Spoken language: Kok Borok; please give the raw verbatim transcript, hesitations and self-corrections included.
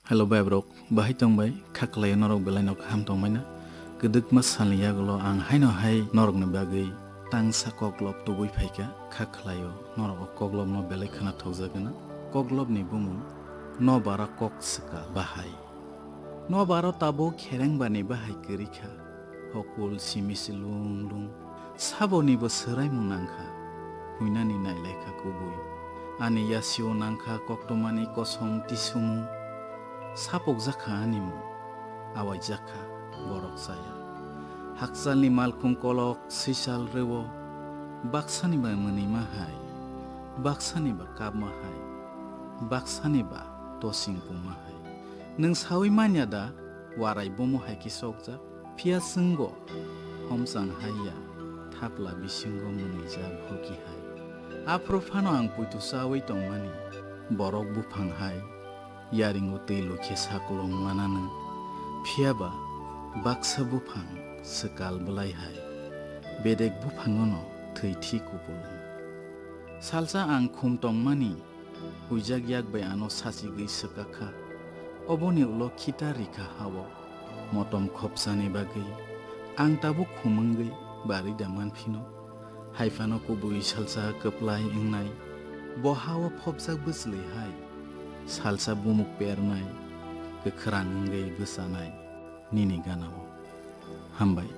Hello bai borok, bahai tong bai? Kha khlaio norok belai no kaham tong mai na? Kwdwkma salni yagulo ang haino hai norokni bagwi tangsa koklob tubui phaikha, kha khlaio norok o koklobno belai khwnathokjagwi na. Koklobni bumung Nobaro kok swkal bahai. Nobaro tabuk kherengbani bahai kwrwi kha. Hokul simi si lung lung. Sabonibo swraimung nangkha. Huinani nailaikha kubui. Ani yasio nangkha koktwmani kosom tisumung. Sapokjakha animung. Awaijakha borok chaya. Hakchalni malkhung kolok sisal rwo. Baksani ba mwnwima hai. Baksani ba kapma hai. Baksani ba tosing pungma hai. Nwng saui manya da, warai bomo hai khe sokjak? Phiya chwngbo homchang hai ya, thapla bisingo mwnwijak hoki hai. Aphuru phano ang puitu chaui tongmani, borok buphang hai, yaringo twi lukhe saklong mananw. Phiya ba baksa buphang swkal bwlai hai, bedek buphangono thwi thi kupulung. Salsa ang khum tongmani, huijak yak bai ano sachigwi swkakha. Oboni ulo khita rikha hao, motom khopsani bagwi. Ang tabuk khum wngwi barwi da manphino. Haiphano kubui salsa kwplai wngnai. Bo hao phopjak bwchlwi hai. Salsa bumuk pernai. Kwkhwrang wngwi bwchanai. Nini ganao. Hambai.